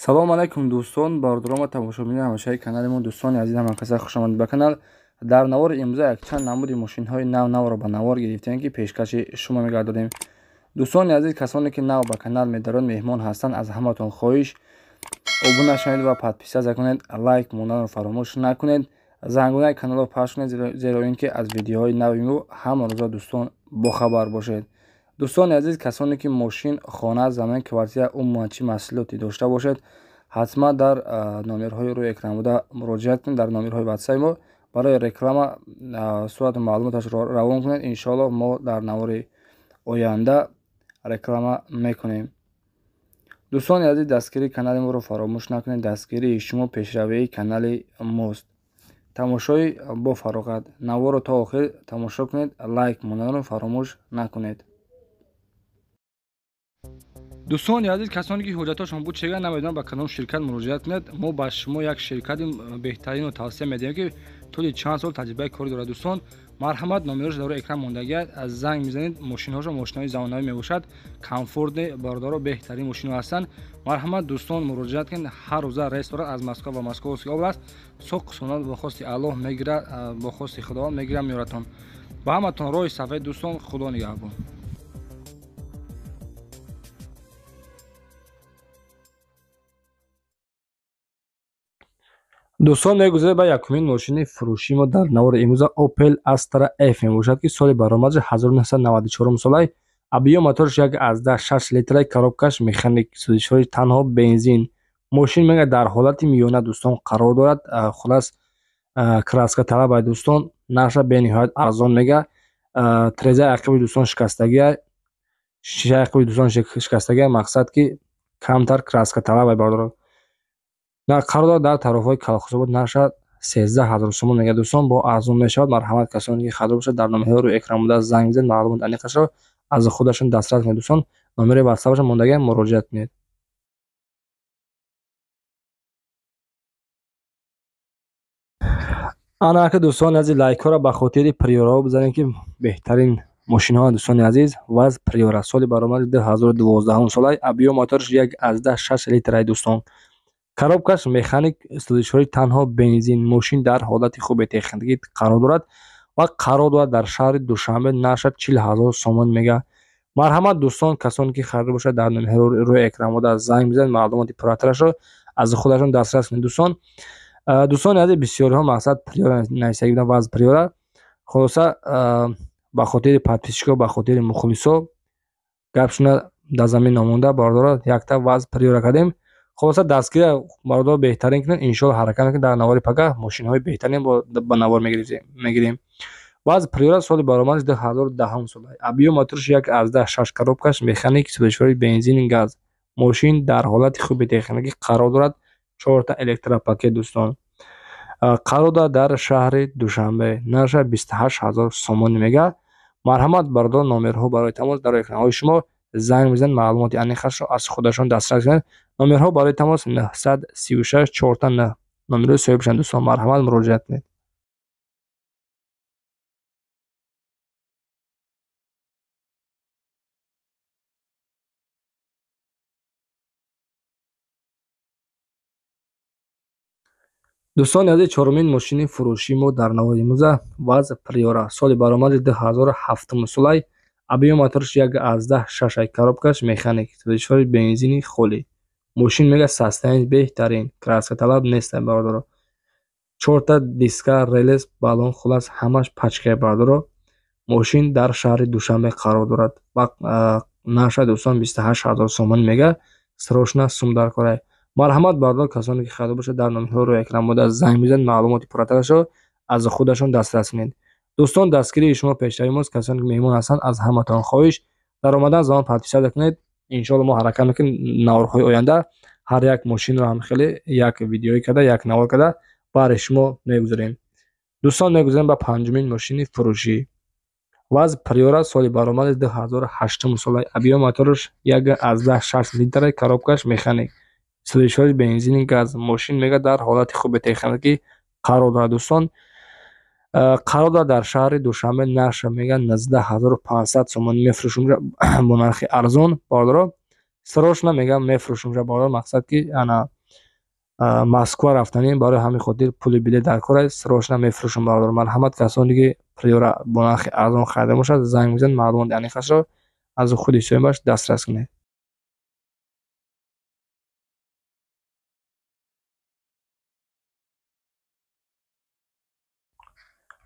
Салом алайкум, дӯстон, бародарон ва тамошобинони ҳамешаи канали мо. Дӯстони азиз, ҳамакаса хушомадед ба канал. Дар навори имрӯза якчанд намуди мошинҳои нав навро ба навор гирифтем, ки пешкаши шумо мегардонем. Дӯстони азиз, касоне ки нав ба канал медаранд, меҳмон ҳастанд, аз ҳаматон хоҳиш: обуна шавед ва подписаться кунед, лайк монданро фаромӯш накунед, зангунаи каналро пахш кунед, зеро ин ки аз видеоҳои нави мо ҳама рӯза, дӯстон, бохабар бошед. Дӯстони азиз, касоне ки мошин, хона, замин, квартира, умуман чӣ маҳсулоте дошта бошед, ҳатман дар номерҳои рӯи экран буда муроҷиат кунед. Дар номерҳои ватсапи мо барои реклама сурату маълумоташро равон кунед. Иншоаллоҳ, мо дар навори оянда реклама мекунем. Дӯстони азиз, дастгирии канали моро фаромӯш накунед. Дастгирии шумо пешравии канали мост. Тамошои бо фароғат. Наворро то охир тамошо кунед, лайк монданро фаромӯш накунед. Дӯстони азиз, касоне ки ҳуҷҷатҳошон буд чега, намедонам ба кадом ширкат муроҷиат кунед, мо ба шумо як ширкати беҳтаринро тавсия медиҳем, ки тӯли чанд сол таҷрибаи корӣ дорад. Дӯстон, марҳамат, номерош дар экран мондагиа, занг мезанед. Мошинҳошо мошинои замонавӣ мебошад, комфортный, бародаро, беҳтарин мошино ҳастанд. Марҳамат, дӯстон, муроҷиат кунед. Ҳар рӯза рейс дорад аз Москва ва Московский область. Соқ бо хости Аллоҳ мегира, бо хости Худованд мегира, меоратон. Ба ҳаматон роҳи сафед, дӯстон, Худо нигаҳбон. Дӯстон, мегузарем ба якумин мошини фурӯшии мо дар навори имрӯза. Opel Astra F мебошад, ки соли баромадаш 1994 солай, объём мотораш 1,6 литра, коробкаш механик, сӯзишҳои танҳо бензин. Мошин мега дар ҳолати миёна, дӯстон, қарор дорад. Хулас, краска талабай, дӯстон. Нархша бениҳоят арзон мега. Трезаи ақиби, дӯстон, шикастагия, шишаи ақиби, дӯстон, шикастагия. Мақсад ки камтар краска талабай, бародарон. Қарор дорад дар тарафҳои Калхозобод. Нархша 13 000 сомон мега, дӯстон, бо арзон мешавад. Марҳамат, касоне ки харидор бошад, дар номерҳои рӯи экран буда занг бизанед, маълумоти аниқашро аз худашон дастрас кунед. Дӯстон, номери ватсапашон мондагиам, муроҷиат кунед. Ана ака, дӯстони азиз, лайкҳоро ба хотири Приораҳо бизанед, ки беҳтарин мошинҳо. Дӯстони азиз, ВАЗ Приора, соли баромади 2012 солай, объём мотораш 1,6 литрай, дӯстон, коробкаш механик, сӯзишҳои танҳо бензин. Мошин дар ҳолати хуби техникӣ қарор дорад ва қарор дорад дар шаҳри Душанбе. Нархша 40 000 сомон мега. Марҳамат, дӯстон, касоне ки харидор бошад, дар номерҳои рӯи экран буда занг бизанед, маълумоти пурратарашро аз худашон дастрас кунед. Дӯстон, дӯстони азиз, бисёриҳо, мақсад, Приора нависагӣ буданд, ВАЗ Приора. Хулоса, ба хотири подписчикҳо, ба хотири мухлисо, гапшуна дар замин номонда, бародаро, якта ВАЗ Приора кардем. Хулоса, дастгирия, бародаро, беҳтарин кунед. Иншоалло, ҳаракат мекунем, дар навори пага мошинҳои беҳтарин ба навор мегирем. ВАЗ Приора, соли баромадаш 2010 сола, объём мотораш 1,6, коробкаш механик, сӯзишҳои бензини газ. Мошин дар ҳолати хуби техникӣ қарор дорад, чорта электропакет, дӯстон. Қарор дорад дар шаҳри Душанбе. Нархша 28 000 сомонӣ мега. Марҳамат, бародарон, номерҳо барои тамос дар экранҳои шумо, занг бизанед, маълумоти аниқашро аз худашон дастрас кунед. Номерҳо барои тамос 936 4 9, номерҳои соҳибшанд. Дӯстон, марҳамат, муроҷиат кунед. Дӯстони азиз, чорумин мошини фурӯшии мо дар навори имрӯза ВАЗ Приора, соли баромади 2007 солай, объём мотораш 1,6, коробкаш механик, сӯзишҳои бензини холӣ. Мошин мега состояние беҳтарин, краскаталаб нест, бародаро. Чорта диска, релес, баллон, хулас, ҳамаш пачкая, бародаро. Мошин дар шаҳри Душанбе қарор дорад ва нархша, дӯстон, 28 000 сомонӣ мега. Срочно сум дар корай. Марҳамат, бародарон, касоне ки харидор бошад, дар номерҳои рӯи экран буда занг бизанед, маълумоти пурратарашро аз худашон дастрас кунед. Дӯстон, дастгирии шумо пешравии мост. Касоне ки меҳмон ҳастанд, аз ҳаматон хоҳиш: дар омадан замон подписаться кунед. Иншоалло, мо ҳаракат мекунем, наворҳои оянда ҳар як мошинро ҳам хеле як видеоӣ карда, як навор карда баҳри шумо мегузорем. Дӯстон, мегузарем ба панҷумин мошини фурӯшӣ. ВАЗ Приора, соли баромади 2008 сола, объём мотораш 1,6 литра, коробкаш механик, сӯзишҳои бензини газ. Мошин мега дар ҳолати хуби техникӣ қарор дорад, дӯстон. Қарор дорад дар шаҳри Душанбе. Нархша мега 19 500 сомонӣ мефурӯшем бо нархи арзон, бародаро. Срочно мегам мефурӯшем, бародаро. Мақсад ки ана Москва рафтанем, барои ҳамин хотир пули билет дар кор аст, срочно мефурӯшам бародаро. Марҳамат, касоне ки Приора бо нархи арзон харида бошад, занг бизанед, маълумоти аниқашро аз худи соҳибаш дастрас кунед.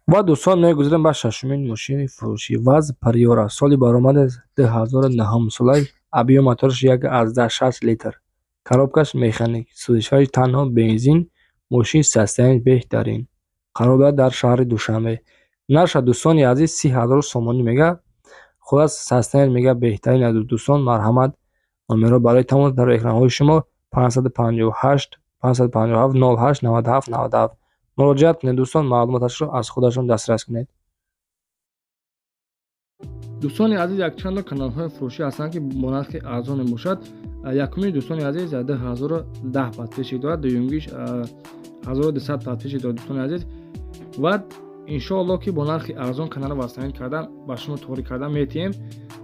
Ва дӯстон, мегузарем ба шашумин мошини фурӯшӣ. ВАЗ Приора, соли баромади 2009 солай, объём мотораш 1,6 литр, коробкаш механик, сӯзишвариш танҳо бензин, мошин состояние беҳтарин, қарор дорад дар шаҳри Душанбе. Нарша дӯстони азиз 30 000 сомонӣ мега. Хулас, состояние мега беҳтарин аз дӯстон. Марҳамат, номерҳо барои тамос дар экранҳои шумо 558 557 08 97 97 муроҷиат кунед дӯстон, маълумоташро аз худашон дастрас кунед. Дӯстони азиз, якчанд каналҳои фурӯшӣ ҳастанд, ки бо нархи арзон мебошад. Якумин, дӯстони азиз, 2010 подписчик дорад, дуюмгиш 1200 подписчик дорад, дӯстони азиз. Ва иншоалло ки бо нархи арзон каналро васамин карда ба шумо тоғрӣ карда метиҳем.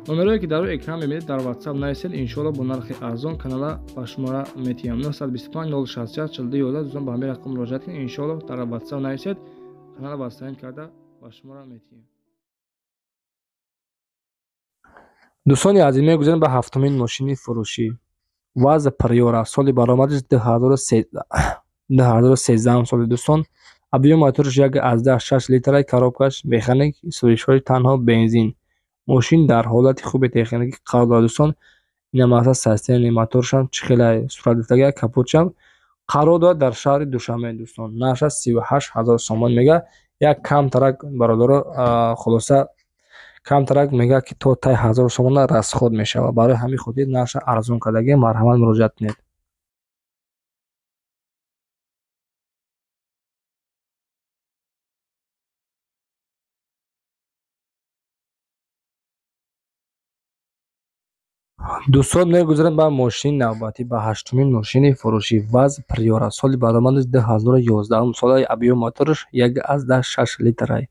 Номерое ки дар рӯи экран мебинед, дар WhatsApp нависед, иншоалло бо нархи арзон канала ба шумора метиҳам. 925 066 42 11. Дӯстон, ба ҳамин рақам муроҷиат кунед, иншоалло дар WhatsApp нависед, канала васамин карда ба шумора метиҳем. Дӯстони азиз, мегузарем ба ҳафтумин мошини фурӯшӣ. ВАЗ Приора, соли баромадиш 2013 соли дӯстон, объём мотораш 1,6 литра, коробкаш механик, сӯзишвариш танҳо бензин, мошин дар ҳолати хуби техникӣ қарор дорад дӯстон. Ина масалан состояние моторшам чӣ хеле сурат гирифтага, капотшам. Қарор дорад дар шаҳри Душанбе дӯстон. Нархаш 38 000 сомон мега. Як камтарак бародаро, хулоса камтарак мега ки то тай 1000 сомона расход мешавад. Барои ҳамин хотир нархша арзон кардагӣ. Марҳамат, муроҷиат кунед. Дӯстон, мегузарем ба мошини навбатӣ, ба ҳаштумин мошини фурӯшӣ. ВАЗ Приора, соли баромадаш 2011 сола, объём мотораш 1,6 литрай,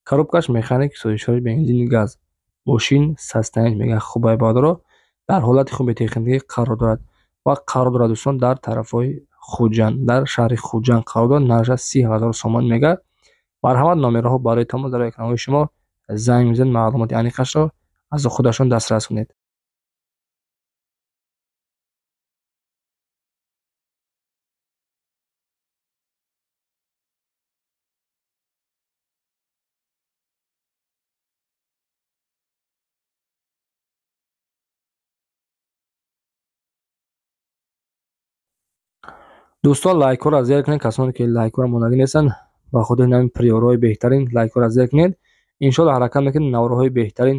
коробкаш механик, сӯзишвариш бензини газ, мошин состояние мега хубай бародаро, дар ҳолати хуби техникӣ қарор дорад ва қарор дорад дӯстон дар тарафҳои Хуҷанд, дар шаҳри Хуҷанд қарор дорад. Нархаш 30 000 сомон мега. Марҳамат, номерҳо барои тамос дар экранҳои шумо, занг бизанед, маълумоти аниқашро аз худашон дастрас кунед. Дӯстон, лайкҳоро зер кунед. Касоне ки лайкҳоро мондагӣ нестанд, ба хотири ҳамин приорҳои беҳтарин лайкҳоро зер кунед. Иншоалло ҳаракат мекунем, наворҳои беҳтарин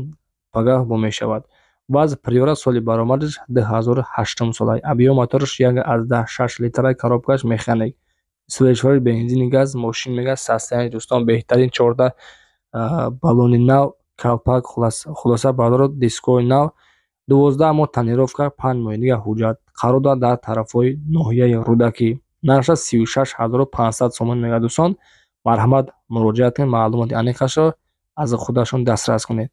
пагаҳ бо мешавад. ВАЗ Приора, соли баромадаш 2008 сола, объём мотораш 1,6 литра, коробкаш механик, сӯзишвариш бензини газ, мошин мега состояние дӯстон беҳтарин, 14 баллони нав, калпак, хулоса бародаро, дискҳои нав, 12 моҳ тонировка, 5 моҳи дигар ҳуҷҷат. Қарор дорад дар тарафҳои ноҳияи Рӯдакӣ. Нархаш 36 500 сомон мега дӯстон. Марҳамат, муроҷиат кунед, маълумоти аниқашро аз худашон дастрас кунед.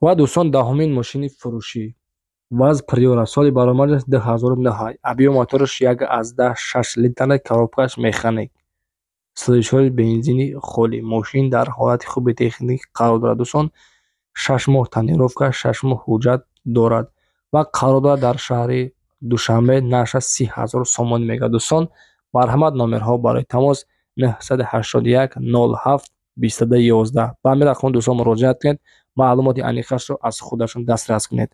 Ва дӯстон, даҳумин мошини фурӯшӣ. ВАЗ Приора, соли баромадаш 2009, объём мотораш 1,6 литра, коробкаш механик, сӯзишвариш бензини холӣ, мошин дар ҳолати хуби техникӣ қарор дорад дӯстон, 6 моҳ тонировка, 6 моҳ ҳуҷҷат дорад ва қарор дорад дар шаҳри Душанбе. Нархаш 30 000 сомон мега дӯстон. Марҳамат, номерҳо барои тамос 981 07 22 11. Ба ҳамин рақам дӯстон муроҷиат кунед, маълумоти аниқашро аз худашон дастрас кунед.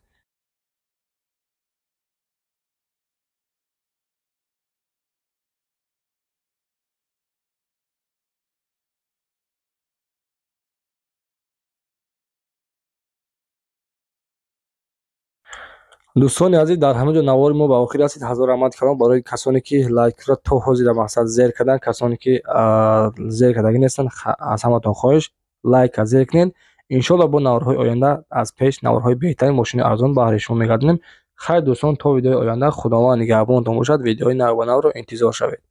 Дӯстони азиз, дар ҳамин ҷо навори мо ба охир расид. Ҳазор раҳмат калом барои касоне ки лайкро то ҳозира мақсад зер карданд. Касоне ки зер кардагӣ нестанд, аз ҳаматон хоҳиш, лайка зер кунед. Иншоалло бо наворҳои оянда, аз пеш наворҳои беҳтарин мошини арзон баҳри шумо мегардонем. Хайр дӯстон, то видеои оянда, Худованд нигаҳбонтон бошад. Видеои навбанавро интизор шавед.